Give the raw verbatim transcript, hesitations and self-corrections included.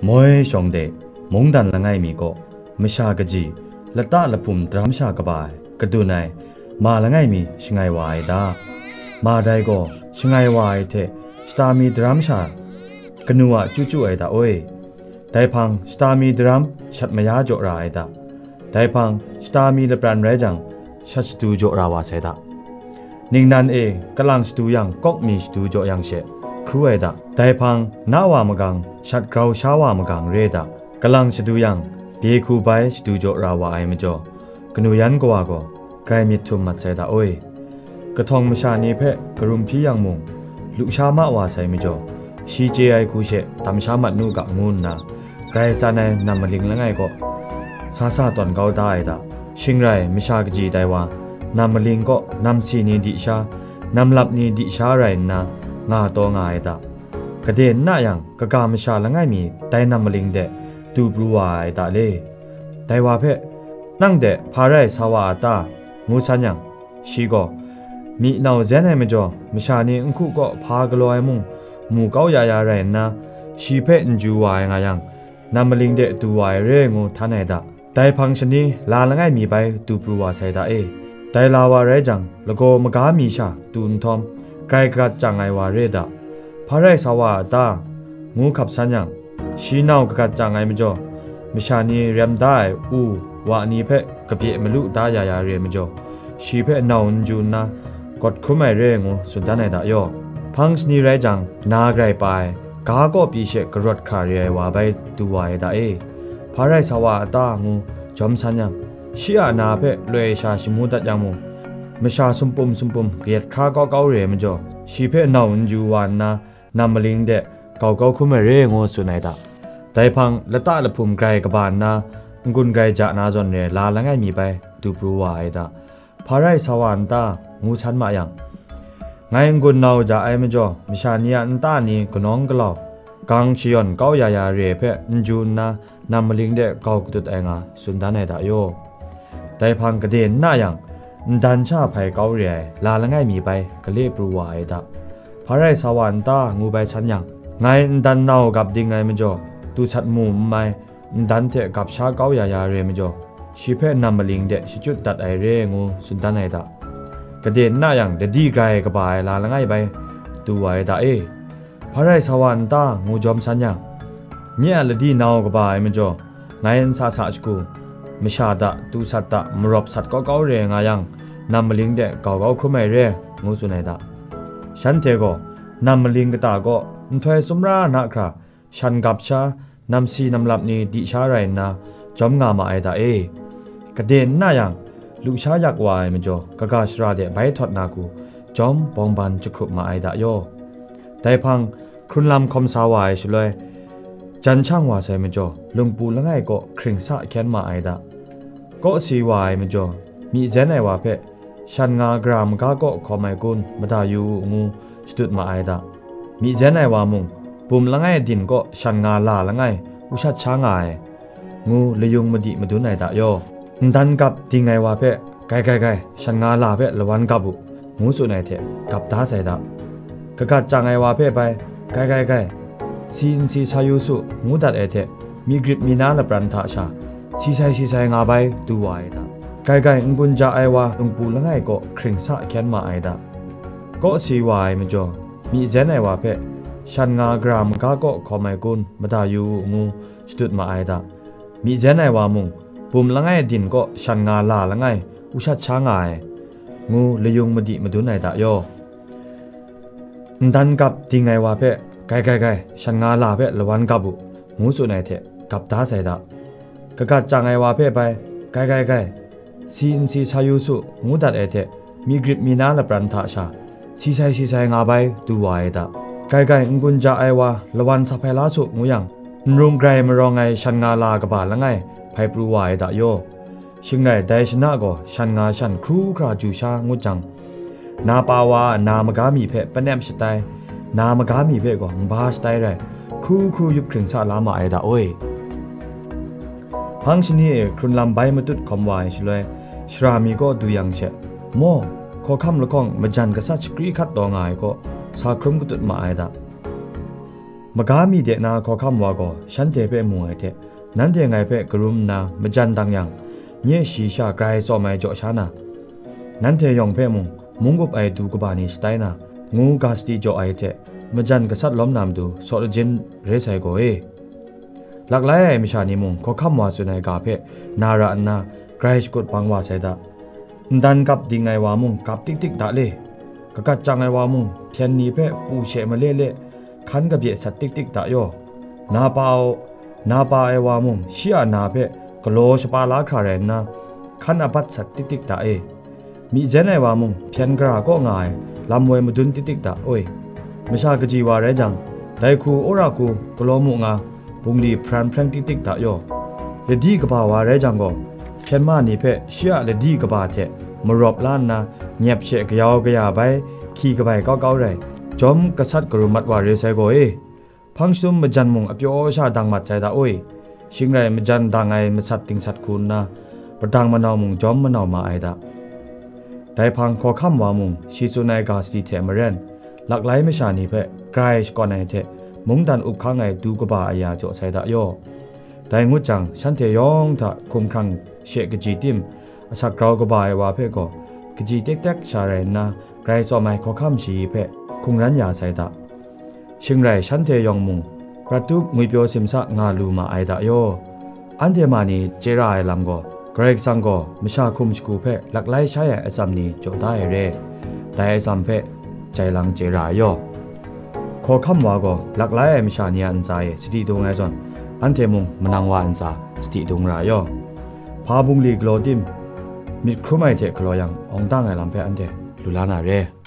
Moi shawng de mungdan langai mi kaw masha kaji, lata lahpum daram sha kaba ai kadun ai ma langai mi shangai wa ai da. Ma dai gaw shangai wa ai hte shata mi daram sha kanu a chyu chyu ai da oi. Dai hpang shata mi daram shat maya jaw ra ai da. Dai hpang shata mi lapran rai jang, shat shatu jaw ra wa sai da. Ningnan e kalang shatu yang kawk mi shatu jaw yang she, hkru ai da. Dai hpang na wa magang, shat grau sha wa magang re da. Kalang shatu yang, bye hku bai shatu jaw ra wa ai majaw, kanu yan kawa gaw grai myit htum mat sai da oi. Kahtawng masha ni hpe karum hpyi yang mung, lu sha ma wa sai majaw, shi chye ai hku she dam sha mat nu ga ngu nna, grai tsan ai nam maling langai kaw sa sa tawn kau da ai da. Shing rai masha kaji tai wa, nam maling kaw namsi ni di sha, namlap ni di sha rai nna, nga taw nga ai da. Gade n na yang, kaga masha langai mi dai nam maling de du pru wa ai da le? Dai wa hpe, "Nang de hpa rai sa wa a ta?" ngu san yang, shi gaw, "Myi nau zen ai majaw, masha ni nhku kaw hpa galaw ai mung mu kau ya ya rai nna, shi hpe n ju wa ai nga yang, nam maling de du wa ai re," ngu htan ai da. Dai hpang shani la langai mi bai du pru wa sai da e. Dai la wa rai jang, lagaw maga mi sha tu nhtawm, grai kagat chyang ai wa re da. "Hpa rai sa wa a ta?" ngu hkap san yang, shi nau kagat chyang ai majaw, masha ni rem da ai u wa ni hpe kabye malu da ya ya re majaw, shi hpe nau n ju nna, gawt hkrum ai re ngu tsun dan ai da yaw. Hpang shani rai jang, na grai pa ai, ga kaw pyi she karawt hkra re ai wa bai du wa ai da e. "Hpa rai sa wa a ta?" ngu jawm san yang, shi a na hpe loi sha shamu dat yang mung, masha sumpum sumpum kayat hkra kau kau re ai majaw, shi hpe nau n ju wa nna, nam maling de gau kau hkrum ai re ngu tsun ai da. Dai hpang lata lahpum grai kaba nna, n-gun grai ja na zawn re la langai mi bai du pru wa ai da. "Hpa rai sa wa n ta?" ngu san ma yang, "Ngai n-gun nau ja ai majaw, masha ni a nta ni kanawng galau, gang shayawn kau ya ya re hpe n ju nna, nam maling de gau katut ai nga tsun dan ai da yaw." Dai hpang gade n na yang, ndan sha hpai kau re ai la langai mi bai gale pru wa ai da. "Hpa rai sa wa n ta?" ngu bai san yang, "Ngai ndan nau gap ding ai majaw, tu sat mu n mai, ndan hte gap sha kau ya ya re majaw, shi hpe nam maling de shachyut dat ai re," ngu tsun dan ai da. Gade n na yang, ladi grai kaba ai la langai bai du wa ai da e. "Hpa rai sa wa n ta?" ngu jawm san yang, "Nye a ladi nau kaba ai majaw, ngai n sa sa shagu, masha da, tu sat da, marawp sat kau kau re nga yang, nam maling de gau kau hkrum ai re," ngu tsun ai da. Shanhte gaw nam maling kata kaw nhtoi sumra na hkra, shan gap sha, namsi namlap ni di sha rai nna, jawm nga ma ai da e. Gade n na yang, lu sha yak wa ai majaw, kaga shara de bai htawt na hku, jawm bawng ban jahkrup ma ai da yaw. Dai hpang, hkrun lam hkawm sa wa ai shaloi, jan shang wa sai majaw, lungpu langai kaw hkring sa hkyen ma ai da. Kawsi wa ai majaw, myi zen ai wa hpe, "Shan nga gara maga kaw hkawm ai kun, mada yu u," ngu shadut ma ai da. Myi zen ai wa mung, "Bum langai din kaw shan nga la langai, u shat sha nga ai," ngu layung madi madun ai da yaw. Ndan gap ding ai wa hpe, "Gai, gai, gai, shan nga la hpe lawan gap u," ngu tsun ai hte gap da sai da. Kagat chyang ai wa hpe bai, "Gai, gai, gai, si n si sa yu su," ngu dat ai hte, myi grip myi na lapran hta sha, si sai si sai nga bai du wa ai da. Gai, gai, n-gun ja ai wa lungpu langai kaw hkring sa hkyen ma ai da. Kawsi wa ai majaw, myi zen ai wa hpe, "Shan nga gara maga kaw hkawm ai kun, mada yu u," ngu shadut ma ai da. Myi zen ai wa mung, "Bum langai din kaw shan nga la langai, u shat sha nga ai," ngu layung madi madun ai da yaw. Ndan gap ding ai wa hpe, "Gai, gai, gai, shan nga la hpe lawan gap u," ngu tsun ai hte gap da sai da. Kagat chyang ai wa hpe bai, "Gai, gai, gai, si n si sa yu su," ngu dat ai hte, myi grip myi na lapran hta sha, si sai si sai nga bai du wa ai da. Gai, gai, n-gun ja ai wa lawan sa hpai la su ngu yang, n rung grai marawng ai shan nga la kaba langai hpai pru wa ai da yaw. Shing rai dai shana gaw shan nga shan hkru hkra ju sha ngut jang, na pa wa a na maga mi hpe panep shatai, na maga mi hpe gaw nba shatai rai, hkru hkru yup hkring sa la ma ai da oi. Hpang shani e hkrun lam bai matut hkawm wa ai shaloi, shara mi kaw du yang she, maw, hkawhkam lahkawng majan gasat shakri hkat taw nga ai kaw sa hkrum katut ma ai da. Maga mi de na hkawhkam wa gaw shanhte hpe mu ai hte, nanhte ngai hpe karum nna majan dang yang, nye shayi sha grai tsawm ai jaw sha na, nanhte yawng hpe mung mung up ai du kaba ni shatai na, ngu ga sadi jaw ai hte, majan gasat lawm na matu saw lajin re sai gaw e. Laklai ai masha ni mung hkawhkam wa tsun ai ga hpe na ra nna, grai shakut bang wa sai da. Ndan gap ding ai wa mung gap tik tik da le. Kagat jang ai wa mung hpyen ni hpe pu she male le hkan kabye sat tik tik da yaw. Na pa u, na pa ai wa mung shi a na hpe galaw shapa la hkra rai nna, hkan abat sat tik tik da e. Myi zen ai wa mung hpyen gara kaw nga ai lam woi madun tik tik da oi. Masha kaji wa rai jang, dai hku wora hku galaw mu nga, bungli hparan hpreng tik tik da yaw. Ladi kaba wa rai jang gaw, hpyen ma ni hpe shi a ladi kaba hte marawp la nna, nyep she kayau kaya bai, hki kabai kau kau rai, jawm gasat karum mat wa re sai gaw e. Hpang shadum majan mung apyaw sha dang mat sai da oi. Shing rai majan dang ai masat dingsat hku nna, padang manau mung jawm manau ma ai da. Dai hpang hkawhkam wa mung shi tsun ai ga sadi hte maren, laklai masha ni hpe grai shakawn ai hte mungdan up hkang ai du kaba aya jaw sai da yaw. Dai ngut jang, shanhte yawng hta hkumhkrang she kaji tim, asak grau kaba ai wa hpe gaw, kaji tek tek sha rai nna, grai tsawm ai hkawhkam shayi hpe hkungran ya sai da. Shing rai shanhte yawng mung, prat tup ngwipyaw simsa nga lu ma ai da yaw. Anhte ma ni chye ra ai lam gaw, Karai Kasang gaw masha hkum shagu hpe laklai shai ai atsam ni jaw da ai re. Dai atsam hpe jai lang chye ra ai yaw. Hkawhkam wa gaw laklai ai masha ni a ntsa e sadi dung ai zawn, anhte mung manang wa a ntsa sadi dung ra ai yaw. Hpa bungli galaw tim, myit hkrum ai hte galaw yang, awng dang ai lam hpe anhte lu la na re.